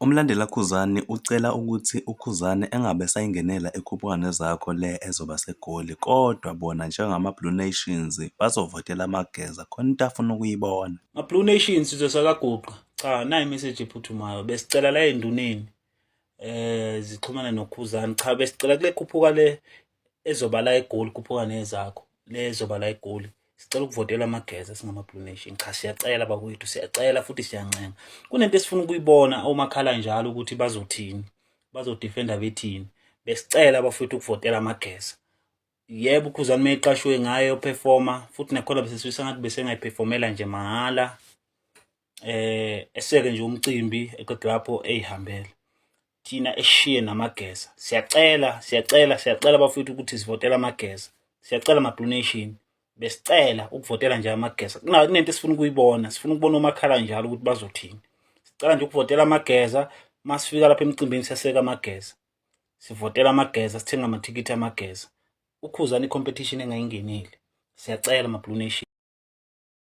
Umlandeli kaKhuzani ucela ukuthi uKhuzani engabe esayingenela iKhuphuka Nezakho le ezoba seGoli, kodwa bona njengama-Blue Nations bazovotela Amageza, khona into afuna ukuyibona. Ma-Blue Nations, sizwe sakaGuqa, cha, nayi imessage ephuthumayo. Besicela la enduneni zixhumane noKhuzani. Cha, besicela kule khuphuka le ezoba la eGoli, Khuphuka Nezakho le ezoba la eGoli, sicela ukuvotela Amageza singama-Blue Nation. Cha, siyacela bakwethu, siyacela futhi siyancenga. Kunento esifuna ukuyibona omakhala njalo ukuthi bazothini, bazodefenda bethini. Besicela bafowethu ukuvotela Amageza. Yebo, uKhuzani uma eqashwe ngayo performer, futhi nakhona besifisa ngathi besengayiperformela nje mahhala, eseke nje umcimbi, eqeda lapho eyihambela, thina eshiye namageza. Siyacela, siyacela, siyacela bafowethu ukuthi sivotele Amageza. Siyacela ma-Blue Nation, besicela ukuvotela nje Amageza. Kunento esifuna ukuyibona, sifuna ukubona omakhala njalo ukuthi bazothini. Sicela nje ukuvotela Amageza. Masifika lapha emcimbini siyaseka Amageza, sivotela Amageza, sithenga amathikithi Amageza. UKhuzani i-competition engayingeneli. Siyacela ma-Blue Nation.